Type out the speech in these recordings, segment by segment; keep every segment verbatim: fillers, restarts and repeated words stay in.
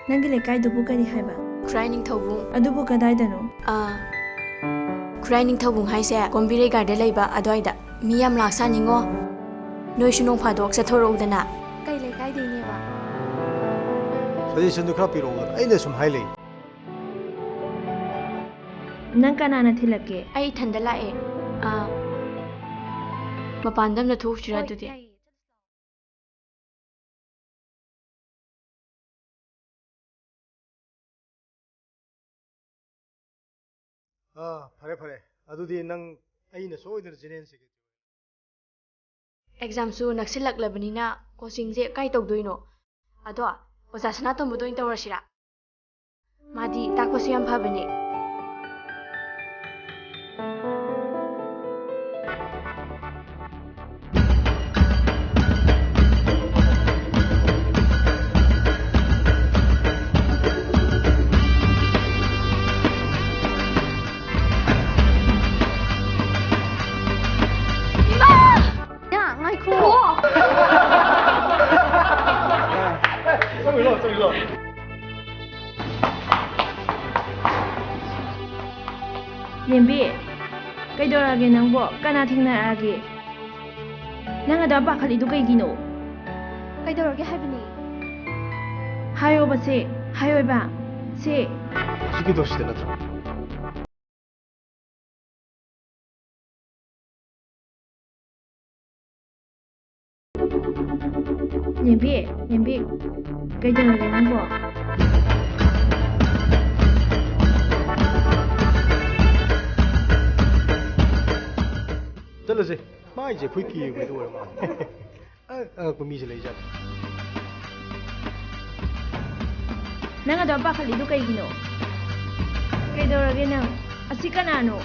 ꯅꯪꯒꯤ ꯂꯩꯀꯥꯏꯗꯨꯕꯨ ꯀꯔꯤ ꯍꯥꯏꯕ? ꯈꯨꯔꯥꯏ ꯅꯤꯡꯊꯧꯕꯨꯡ꯫ ꯑꯗꯨꯕꯨ ꯀꯗꯥꯏꯗꯅꯣ? ꯑꯥ, ꯈꯨꯔꯥꯏ ꯅꯤꯡꯊꯧꯕꯨꯡ ꯍꯥꯏꯁꯦ ꯀꯣꯝꯕꯤꯔꯩ ꯒꯥꯔꯗꯦꯟ ꯂꯩꯕ ꯑꯗꯨꯋꯥꯏꯗ꯫ ꯃꯤ ꯌꯥꯝ ꯂꯥꯛꯁꯥꯅꯤꯡꯉꯣ꯫ ꯅꯣꯏꯁꯨ ꯅꯣꯡ ꯐꯥꯗꯣꯛ ꯆꯠꯊꯣꯔꯛꯎꯗꯅ꯫ ꯀꯩ ꯂꯩꯀꯥꯏꯗꯩꯅꯦꯕ? ꯁꯖꯦꯁꯟꯗꯨ ꯈꯔ ꯄꯤꯔꯛꯎꯗꯅ꯫ ꯑꯩꯅ ꯁꯨꯝ ꯍꯥꯏ ꯂꯩ꯫ ꯅꯪ ꯀꯅꯥꯅ ꯊꯤꯜꯂꯛꯀꯦ? ꯑꯩ ꯏꯊꯟꯗ ꯂꯥꯛꯑꯦ꯫ ꯑꯥ, ꯃꯄꯥꯟꯗ ꯑꯝꯇ ꯊꯣꯛꯎꯁꯤꯔꯥ ꯑꯗꯨꯗꯤ? ꯑꯥ, ꯐꯔꯦ, ꯐꯔꯦ꯫ ꯑꯗꯨꯗꯤ ꯅꯪ ꯑꯩꯅ ꯁꯣꯏꯗꯅ ꯆꯦꯟꯍꯟꯁꯤꯒꯦ꯫ ꯑꯦꯛꯖꯥꯝꯁꯨ ꯅꯛꯁꯤꯜꯂꯛꯂꯕꯅꯤꯅ ꯀꯣꯆꯤꯡꯁꯦ ꯀꯥꯏ ꯇꯧꯗꯣꯏꯅꯣ? ꯑꯗꯣ ꯑꯣꯖꯥ ꯁꯅꯥꯇꯣꯝꯕꯗ ꯑꯣꯏꯅ ꯇꯧꯔꯁꯤꯔꯥ? ꯃꯥꯗꯤ ꯇꯥꯛꯄꯁꯨ ꯌꯥꯝ ꯐꯕꯅꯦ꯫ ꯏꯃꯥ! ꯌꯥ, ꯉꯥꯏꯈꯣ꯫ ꯆꯪꯉꯨ ꯂꯥꯎ, ꯆꯪꯉꯨ ꯂꯥꯎ꯫ ꯂꯦꯝꯕꯤ, ꯀꯩꯗꯧꯔꯒꯦ ꯅꯪꯕꯣ? ꯀꯅꯥ ꯊꯦꯡꯅꯔꯛꯑꯒꯦ? ꯅꯪ ꯑꯗꯨꯌꯥꯝ ꯄꯥꯈꯠꯂꯤꯗꯨ ꯀꯩꯒꯤꯅꯣ? ꯀꯩꯗꯧꯔꯒꯦ ꯍꯥꯏꯕꯅꯤ? ꯍꯥꯏꯌꯣꯕ ꯁꯦ, ꯍꯥꯏꯌꯣꯕ ꯁꯦ꯫ ꯍꯧꯖꯤꯛꯀꯤꯗꯣ ꯁꯤꯗ ꯅꯠꯇ꯭ꯔꯣ? ꯂꯦꯝꯕꯤ, ꯂꯦꯝꯕꯤ, ꯀꯩꯗꯧꯔꯒꯦ ꯅꯪꯕꯣ? ꯆꯠꯂꯁꯦ꯫ ꯃꯥꯏꯁꯦ ꯑꯩꯈꯣꯏ ꯀꯦꯕꯩꯗꯣ ꯑꯣꯏꯔ ꯃꯥꯜꯂꯦ꯫ ꯑ-, ꯑꯉꯛꯄ ꯃꯤꯁꯦ ꯂꯩꯖꯥꯠꯅꯤ꯫ ꯅꯪ ꯑꯗꯨꯌꯥꯝ ꯄꯥꯈꯠꯂꯤꯗꯨ ꯀꯩꯒꯤꯅꯣ? ꯀꯩꯗꯧꯔꯒꯦ ꯅꯪ? ꯑꯁꯤ ꯀꯅꯥꯅꯣ?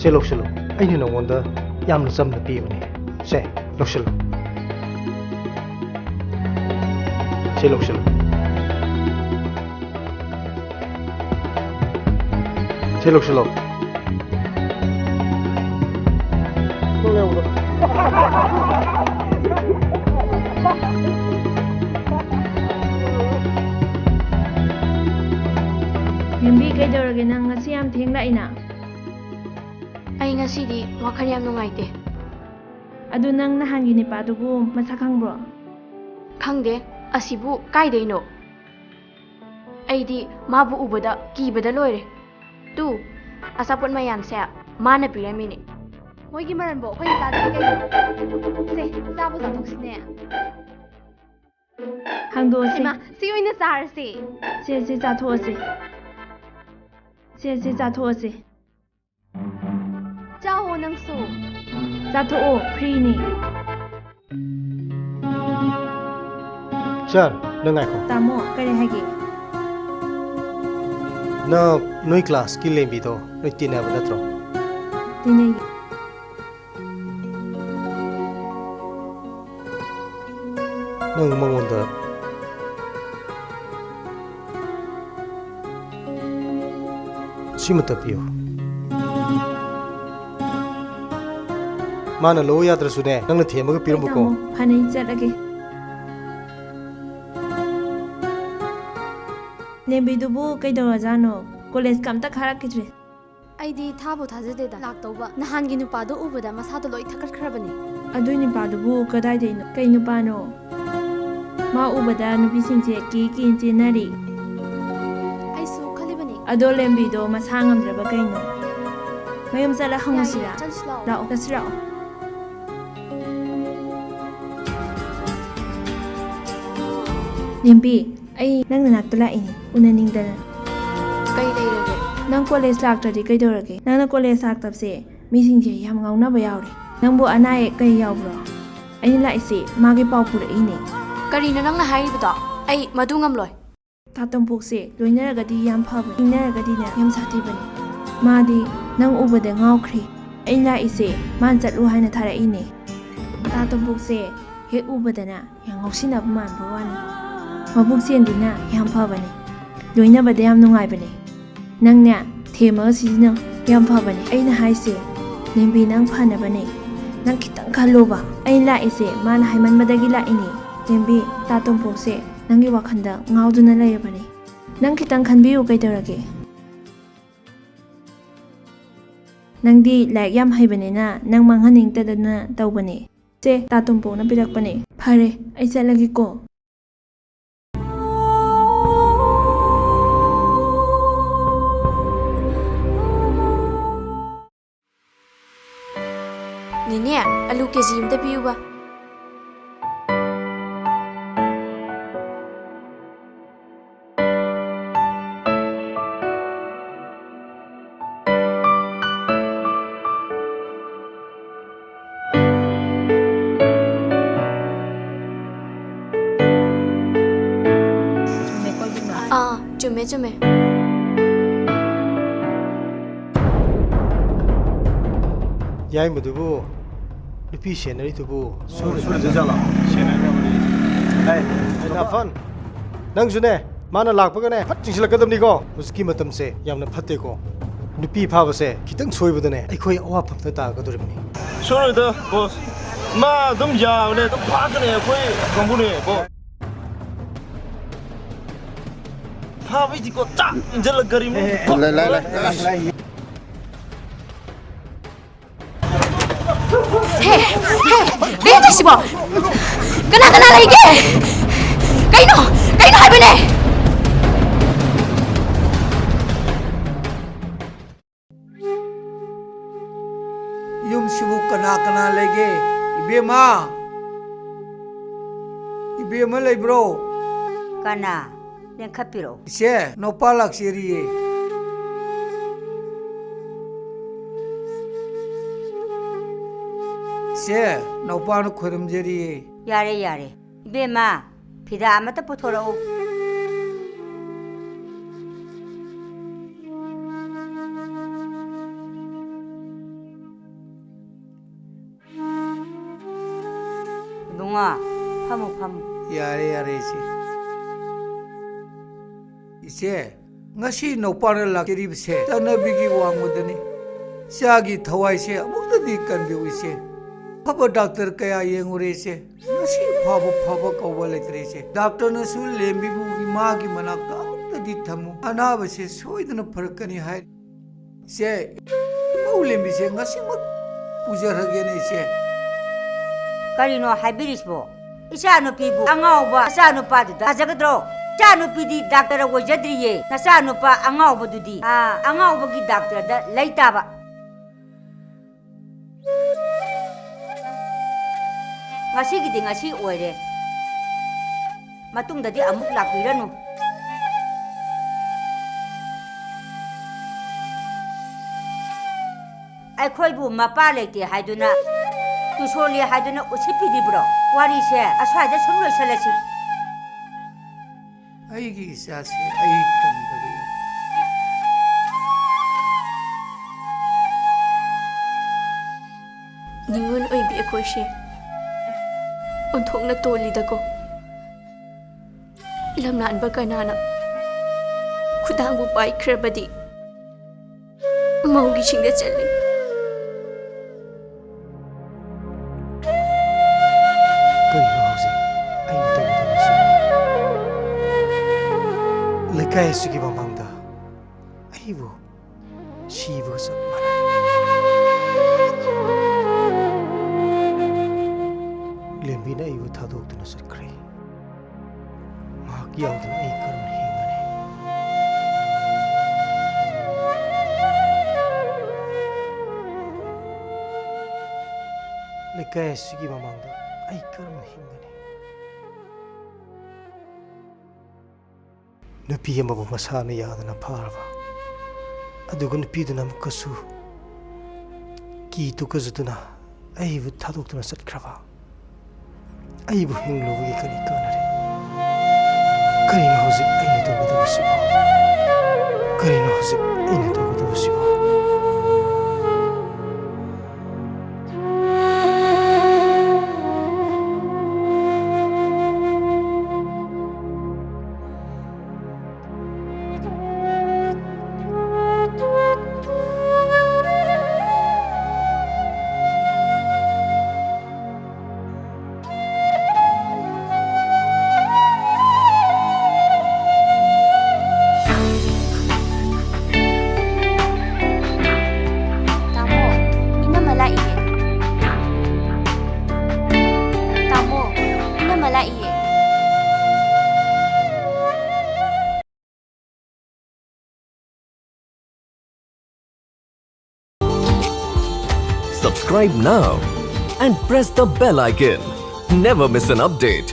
ꯁꯦ ꯂꯧꯁꯤꯜꯂꯣ, ꯑꯩꯅ ꯅꯉꯣꯟꯗ ꯌꯥꯝꯅ ꯆꯝꯅ ꯄꯤꯕꯅꯦ꯫ ꯁꯦ ꯂꯧꯁꯤꯜꯂꯣ꯫ ꯁꯦ ꯂꯧꯁꯤꯜꯂꯣ꯫ ꯁꯦ ꯂꯧꯁꯤꯜꯂꯣ꯫ ꯂꯦꯝꯕꯤ, ꯀꯩꯗꯧꯔꯒꯦ ꯅꯪ? ꯉꯁꯤ ꯌꯥꯝ ꯊꯦꯡ ꯂꯥꯛꯏꯅ꯫ ꯑꯩ ꯉꯁꯤꯗꯤ ꯋꯥꯈꯜ ꯌꯥꯝ ꯅꯨꯡꯉꯥꯏꯇꯦ꯫ ꯑꯗꯨ ꯅꯪ ꯅꯍꯥꯟꯒꯤ ꯅꯤꯄꯥꯗꯨꯕꯨ ꯃꯁꯛ ꯈꯪꯕ꯭ꯔꯣ? ꯈꯪꯗꯦ꯫ ꯑꯁꯤꯕꯨ ꯀꯥꯏꯗꯩꯅꯣ? ꯑꯩꯗꯤ ꯃꯥꯕꯨ ꯎꯕꯗ ꯀꯤꯕꯗ ꯂꯣꯏꯔꯦ꯫ ꯇꯨ, ꯑꯆꯥꯄꯣꯠ ꯃꯌꯥꯝꯁꯦ ꯃꯥꯅ ꯄꯤꯔꯝꯃꯤꯅꯦ꯫ ꯃꯣꯏꯒꯤ ꯃꯔꯟꯕꯣ ꯑꯩꯈꯣꯏꯅ ꯆꯥꯗꯗꯤ ꯀꯩꯅꯣ? ꯁꯦ, ꯆꯥꯕꯨ ꯆꯥꯊꯣꯛꯁꯤꯅꯦ꯫ ꯍꯥꯡꯗꯣꯛꯑꯁꯦ꯫ ꯏꯃꯥ, ꯁꯤ ꯑꯣꯏꯅ ꯆꯥꯔꯁꯦ꯫ ꯁꯦ, ꯁꯦ, ꯆꯥꯊꯣꯛꯑꯁꯦ꯫ ꯁꯦ, ꯁꯦ, ꯆꯥꯊꯣꯛꯑꯁꯦ꯫ ꯆꯥꯎꯑꯣ ꯅꯪꯁꯨ꯫ ꯆꯥꯊꯣꯛꯑꯣ, ꯐ꯭ꯔꯤꯅꯤ꯫ ꯁꯥꯔ, ꯅꯪ ꯉꯥꯏꯈꯣ꯫ ꯇꯥꯃꯣ, ꯀꯔꯤ ꯍꯥꯏꯒꯦ? ꯅꯪ ꯅꯣꯏ ꯀ꯭ꯂꯥꯁꯀꯤ ꯂꯦꯝꯕꯤꯗꯣ ꯅꯣꯏ ꯇꯤꯟꯅꯕ ꯅꯠꯇ꯭ꯔꯣ? ꯇꯤꯟꯅꯩ꯫ ꯅꯪ ꯃꯉꯣꯟꯗ ꯁꯤꯃꯇ ꯄꯤꯌꯨ꯫ ꯃꯥꯅ ꯂꯧ ꯌꯥꯗ꯭ꯔꯁꯨꯅꯦ, ꯅꯪꯅ ꯊꯦꯝꯃꯒ ꯄꯤꯔꯝꯃꯨꯀꯣ꯫ ꯍꯣꯏ, ꯇꯥꯃꯣ꯫ ꯐꯅꯤ, ꯆꯠꯂꯒꯦ꯫ ꯂꯦꯝꯕꯤꯗꯨꯕꯨ ꯀꯩꯗꯧꯔꯖꯥꯠꯅꯣ? ꯀꯣꯂꯦꯖꯀ ꯑꯝꯇ ꯀꯥꯔꯛꯈꯤꯗ꯭ꯔꯦ꯫ ꯑꯩꯗꯤ ꯊꯥꯕꯨ ꯊꯥꯖꯗꯦꯗ꯫ ꯂꯥꯛꯇꯧꯕ ꯅꯍꯥꯟꯒꯤ ꯅꯨꯄꯥꯗꯣ ꯎꯕꯗ ꯃꯁꯥꯗꯣ ꯂꯣꯏ ꯊꯛꯀꯠꯈ꯭ꯔꯕꯅꯦ꯫ ꯑꯗꯨꯏ ꯅꯨꯄꯥꯗꯨꯕꯨ ꯀꯗꯥꯏꯗꯩꯅꯣ? ꯀꯩ ꯅꯨꯄꯥꯅꯣ? ꯃꯥ ꯎꯕꯗ ꯅꯨꯄꯤꯁꯤꯡꯁꯦ ꯀꯤ ꯀꯤ ꯆꯦꯟꯅꯔꯤ꯫ ꯑꯩꯁꯨ ꯈꯜꯂꯤꯕꯅꯤ꯫ ꯑꯗꯣ ꯂꯦꯝꯕꯤꯗꯣ ꯃꯁꯥ ꯉꯝꯗ꯭ꯔꯕ ꯀꯩꯅꯣ? ꯃꯌꯨꯝ ꯆꯠꯂ ꯍꯪꯉꯨꯁꯤꯔꯥ? ꯌꯥꯏꯌꯦ, ꯆꯠꯁꯤ ꯂꯥꯛꯑꯣ꯫ ꯂꯥꯛꯑꯣ, ꯆꯠꯁꯤ ꯂꯥꯛꯑꯣ꯫ ꯂꯦꯝꯕꯤ, ꯑꯩ ꯅꯪ ꯅꯅꯥꯛꯇ ꯂꯥꯛꯏꯅꯦ, ꯎꯅꯅꯤꯡꯗꯅ꯫ ꯀꯩ ꯂꯩꯔꯒꯦ? ꯅꯪ ꯀꯣꯂꯦꯖ ꯂꯥꯛꯇ꯭ꯔꯗꯤ ꯀꯩꯗꯧꯔꯒꯦ? ꯅꯪꯅ ꯀꯣꯂꯦꯖ ꯂꯥꯛꯇꯕꯁꯦ ꯃꯤꯁꯤꯡꯁꯦ ꯌꯥꯝ ꯉꯥꯎꯅꯕ ꯌꯥꯎꯔꯦ꯫ ꯅꯪꯕꯨ ꯑꯅꯥ ꯑꯌꯦꯛ ꯀꯩ ꯌꯥꯎꯕ꯭ꯔꯣ? ꯑꯩꯅ ꯂꯥꯛꯏꯁꯦ ꯃꯥꯒꯤ ꯄꯥꯎ ꯄꯨꯔꯛꯏꯅꯦ꯫ ꯀꯔꯤꯅꯣ ꯅꯪꯅ ꯍꯥꯏꯔꯤꯕꯗꯣ? ꯑꯩ ꯃꯗꯨ ꯉꯝꯂꯣꯏ꯫ ꯇꯥ ꯇꯣꯝꯄꯣꯛꯁꯦ ꯂꯣꯏꯅꯔꯒꯗꯤ ꯌꯥꯝ ꯐꯕꯅꯤ, ꯏꯟꯅꯔꯒꯗꯤꯅꯦ ꯌꯥꯝ ꯁꯥꯊꯤꯕꯅꯤ꯫ ꯃꯥꯗꯤ ꯅꯪ ꯎꯕꯗ ꯉꯥꯎꯈ꯭ꯔꯦ꯫ ꯑꯩ ꯂꯥꯛꯏꯁꯦ ꯃꯥꯅ ꯆꯠꯂꯨ ꯍꯥꯏꯅ ꯊꯥꯔꯛꯏꯅꯦ꯫ ꯇꯥ ꯇꯣꯝꯄꯣꯛꯁꯦ ꯍꯦꯛ ꯎꯕꯗꯅ ꯌꯥꯝ ꯉꯥꯎꯁꯤꯟꯅꯕ ꯃꯥꯟꯕ ꯋꯥꯅꯤ꯫ ꯃꯕꯨꯛ ꯆꯦꯟꯗꯤꯅ ꯌꯥꯝ ꯐꯕꯅꯦ꯫ ꯂꯣꯏꯅꯕꯗ ꯌꯥꯝ ꯅꯨꯡꯉꯥꯏꯕꯅꯦ꯫ ꯅꯪꯅꯦ ꯊꯦꯝꯃꯒ ꯁꯤꯖꯤꯟꯅꯧ꯫ ꯌꯥꯝ ꯐꯕꯅꯦ꯫ ꯑꯩꯅ ꯍꯥꯏꯁꯦ, ꯂꯦꯝꯕꯤ, ꯅꯪ ꯐꯅꯕꯅꯦ꯫ ꯅꯪ ꯈꯤꯇꯪ ꯈꯜꯂꯣꯕ꯫ ꯑꯩ ꯂꯥꯛꯏꯁꯦ ꯃꯥꯅ ꯍꯥꯏꯃꯟꯕꯗꯒꯤ ꯂꯥꯛꯏꯅꯦ꯫ ꯂꯦꯝꯕꯤ, ꯇꯥ ꯇꯣꯝꯄꯣꯛꯁꯦ ꯅꯪꯒꯤ ꯋꯥꯈꯜꯗ ꯉꯥꯎꯗꯨꯅ ꯂꯩꯔꯕꯅꯦ꯫ ꯅꯪ ꯈꯤꯇꯪ ꯈꯟꯕꯤꯌꯨ ꯀꯩꯗꯧꯔꯒꯦ? ꯅꯪꯗꯤ ꯂꯥꯏꯔꯤꯛ ꯌꯥꯝ ꯍꯩꯕꯅꯤꯅ ꯅꯪ ꯃꯥꯡꯍꯟꯅꯤꯡꯗꯗꯅ ꯇꯧꯕꯅꯦ꯫ ꯁꯦ, ꯇꯥ ꯇꯣꯝꯄꯣꯛꯅ ꯄꯤꯔꯛꯄꯅꯦ꯫ ꯐꯔꯦ, ꯑꯩ ꯆꯠꯂꯒꯦꯀꯣ꯫ ꯅꯦꯅꯦ, ꯑꯂꯨ ꯀꯦ ꯖꯤ ꯑꯝꯇ ꯄꯤꯌꯨꯕ꯫ ꯑꯥ, ꯆꯨꯝꯃꯦ, ꯆꯨꯝꯃꯦ꯫ ꯌꯥꯏꯃꯗꯨꯕꯨ, ꯅꯨꯄꯤ ꯁꯦꯟꯅꯔꯤꯗꯨꯕꯨ ꯁꯨꯔꯤꯗꯨ ꯁꯨꯔꯤꯗꯨ ꯖꯥꯠꯂꯣ? ꯁꯦꯟꯅꯈ꯭ꯔꯕꯅꯤ꯫ ꯑꯦ, ꯅꯥꯐꯟ, ꯅꯪꯁꯨꯅꯦ, ꯃꯥꯅ ꯂꯥꯛꯄꯒꯅꯦ ꯐꯠ ꯆꯤꯡꯁꯤꯜꯂꯛꯀꯗꯕꯅꯤꯀꯣ꯫ ꯍꯧꯖꯤꯛꯀꯤ ꯃꯇꯝꯁꯦ ꯌꯥꯝꯅ ꯐꯠꯇꯦꯀꯣ꯫ ꯅꯨꯄꯤ ꯐꯥꯕꯁꯦ ꯈꯤꯇꯪ ꯁꯣꯏꯕꯗꯅꯦ ꯑꯩꯈꯣꯏ ꯑꯋꯥꯐꯝꯗ ꯇꯥꯒꯗꯧꯔꯤꯕꯅꯤ꯫ ꯁꯣꯏꯔꯣꯏꯗ, ꯕꯣꯁ꯫ ꯃꯥ ꯑꯗꯨꯝ ꯌꯥꯕꯅꯦ, ꯑꯗꯨꯝ ꯐꯥꯒꯅꯤ ꯑꯩꯈꯣꯏ ꯀꯥꯡꯕꯨꯅꯦ, ꯕꯣꯁ꯫ ꯐꯥꯕꯩꯗꯤꯀꯣ, ꯆꯥꯛ ꯏꯟꯖꯜꯂ ꯒꯥꯔꯤ ꯃꯅꯨꯡꯗ ꯂꯩ, ꯂꯩ, ꯂꯩ꯫ ꯍꯦ, ꯍꯦ, ꯀꯩꯅꯣ ꯇꯧꯏꯁꯤꯕꯣ? ꯀꯅꯥ ꯀꯅꯥ ꯂꯩꯒꯦ? ꯀꯩꯅꯣ? ꯀꯩꯅꯣ ꯍꯥꯏꯕꯅꯦ? ꯌꯨꯝꯁꯤꯕꯨ ꯀꯅꯥ ꯀꯅꯥ ꯂꯩꯒꯦ? ꯏꯕꯦꯝꯃ! ꯏꯕꯦꯝꯃ ꯂꯩꯕ꯭ꯔꯣ? ꯀꯅꯥ? ꯂꯦꯡꯈꯠꯄꯤꯔꯛꯎ꯫ ꯏꯆꯦ, ꯅꯧꯄꯥ ꯂꯥꯛꯆꯔꯤꯌꯦ꯫ ꯏꯆꯦ, ꯅꯧꯄꯥꯅ ꯈꯣꯏꯔꯝꯖꯔꯤꯌꯦ꯫ ꯌꯥꯔꯦ, ꯌꯥꯔꯦ꯫ ꯏꯕꯦꯝꯃ, ꯐꯤꯗꯥ ꯑꯃꯇ ꯄꯨꯊꯣꯔꯛꯎ꯫ ꯉꯥ, ꯐꯝꯃꯨ, ꯐꯝꯃꯨ꯫ ꯌꯥꯔꯦ, ꯌꯥꯔꯦ, ꯏꯆꯦ꯫ ꯏꯆꯦ, ꯉꯁꯤ ꯅꯧꯄꯥꯅ ꯂꯥꯛꯆꯔꯤꯕꯁꯦ ꯆꯠꯅꯕꯤꯒꯤ ꯋꯥꯡꯃꯗꯅꯤ꯫ ꯏꯆꯥꯒꯤ ꯊꯋꯥꯏꯁꯦ ꯑꯃꯨꯛꯇꯗꯤ ꯀꯟꯕꯤꯌꯨ, ꯏꯆꯦ꯫ ꯑꯐꯕ ꯗꯥꯛꯇꯔ ꯀꯌꯥ ꯌꯦꯡꯉꯨꯔꯦ, ꯏꯆꯦ꯫ ꯉꯁꯤ ꯐꯥꯎꯕ ꯐꯕ ꯀꯧꯕ ꯂꯩꯇ꯭ꯔꯦ, ꯏꯆꯦ꯫ ꯗꯥꯛꯇꯔꯅꯁꯨ ꯂꯦꯝꯕꯤꯕꯨꯒꯤ ꯃꯥꯒꯤ ꯃꯅꯥꯛꯇ ꯑꯃꯨꯛꯇꯗꯤ ꯊꯝꯃꯨ꯫ ꯑꯅꯥꯕꯁꯦ ꯁꯣꯏꯗꯅ ꯐꯔꯛꯀꯅꯤ ꯍꯥꯏ꯫ ꯏꯆꯦ, ꯏꯃꯧ ꯂꯦꯝꯕꯤꯁꯦ ꯉꯁꯤꯃꯛ ꯄꯨꯖꯔꯒꯦꯅꯦ, ꯏꯆꯦ꯫ ꯀꯔꯤꯅꯣ ꯍꯥꯏꯕꯤꯔꯤꯁꯤꯕꯣ? ꯏꯆꯥꯅꯨꯄꯤꯕꯨ ꯑꯉꯥꯎꯕ ꯃꯆꯥꯅꯨꯄꯥꯗꯨꯗ ꯊꯥꯖꯒꯗ꯭ꯔꯣ? ꯏꯆꯥꯅꯨꯄꯤꯗꯤ ꯗꯥꯛꯇꯔ ꯑꯣꯏꯖꯗ꯭ꯔꯤꯌꯦ꯫ ꯅꯆꯥꯅꯨꯄꯥ ꯑꯉꯥꯎꯕꯗꯨꯗꯤ, ꯑꯥ, ꯑꯉꯥꯎꯕꯒꯤ ꯗꯥꯛꯇꯔꯗ ꯂꯩ ꯇꯥꯕ꯫ ꯉꯁꯤꯒꯤꯗꯤ ꯉꯁꯤ ꯑꯣꯏꯔꯦ꯫ ꯃꯇꯨꯡꯗꯗꯤ ꯑꯃꯨꯛ ꯂꯥꯛꯄꯤꯔꯅꯨ꯫ ꯑꯩꯈꯣꯏꯕꯨ ꯃꯄꯥ ꯂꯩꯇꯦ ꯍꯥꯏꯗꯨꯅ, ꯇꯨꯁꯣꯜꯂꯤ ꯍꯥꯏꯗꯨꯅ ꯎꯁꯤꯠꯄꯤꯔꯤꯕ꯭ꯔꯣ? ꯋꯥꯔꯤꯁꯦ ꯑꯁ꯭ꯋꯥꯏꯗ ꯁꯨꯝ ꯂꯣꯏꯁꯤꯜꯂꯁꯤ꯫ ꯑꯩꯒꯤ ꯏꯆꯥꯁꯦ ꯑꯩ ꯀꯟꯗꯕ ꯌꯥꯗꯦ꯫ ꯅꯤꯉꯣꯜ ꯑꯣꯏꯕꯤ ꯑꯩꯈꯣꯏꯁꯦ ꯑꯣꯟꯊꯣꯛꯅ ꯇꯣꯜꯂꯤꯗꯀꯣ꯫ ꯂꯝꯂꯥꯟꯕ ꯀꯅꯥꯅ ꯈꯨꯗꯥꯡꯕꯨ ꯄꯥꯏꯈ꯭ꯔꯕꯗꯤ ꯃꯧꯒꯤ ꯁꯤꯡꯗ ꯆꯠꯂꯤ꯫ ꯀꯔꯤꯅꯣ ꯍꯧꯖꯤꯛ ꯑꯩꯅ ꯇꯧꯒꯗꯕꯁꯤ? ꯂꯩꯀꯥꯏ ꯑꯁꯤꯒꯤ ꯃꯃꯥꯡꯗ ꯑꯩꯕꯨ ꯁꯤꯕꯒ ꯆꯞ ꯃꯥꯟꯅꯩ꯫ ꯂꯦꯝꯕꯤꯅ ꯑꯩꯕꯨ ꯊꯥꯗꯣꯛꯇꯨꯅ ꯆꯠꯈ꯭ꯔꯦ꯫ ꯃꯍꯥꯛ ꯌꯥꯎꯗꯅ ꯑꯩ ꯀꯔꯝꯅ ꯍꯤꯡꯒꯅꯤ? ꯂꯩꯀꯥꯏ ꯑꯁꯤꯒꯤ ꯃꯃꯥꯡꯗ ꯑꯩ ꯀꯔꯝꯅ ꯍꯤꯡꯒꯅꯤ? ꯅꯨꯄꯤ ꯑꯃꯕꯨ ꯃꯁꯥꯅ ꯌꯥꯗꯅ ꯐꯥꯔꯕ, ꯑꯗꯨꯒ ꯅꯨꯄꯤꯗꯨꯅ ꯑꯃꯨꯛꯀꯁꯨ ꯀꯤ ꯇꯨꯀꯖꯗꯨꯅ ꯑꯩꯕꯨ ꯊꯥꯗꯣꯛꯇꯨꯅ ꯆꯠꯈ꯭ꯔꯕ꯫ ꯑꯩꯕꯨ ꯍꯤꯡꯂꯨꯕꯒꯤ ꯀꯔꯤ ꯀꯥꯟꯅꯔꯦ? ꯀꯔꯤꯅꯣ ꯍꯧꯖꯤꯛ ꯑꯩꯅ ꯇꯧꯒꯗꯕꯁꯤꯕꯣ? ꯀꯔꯤꯅꯣ ꯍꯧꯖꯤꯛ ꯑꯩꯅ ꯇꯧꯒꯗꯕꯁꯤꯕꯣ? subscribe now and press the bell icon. Never miss an update.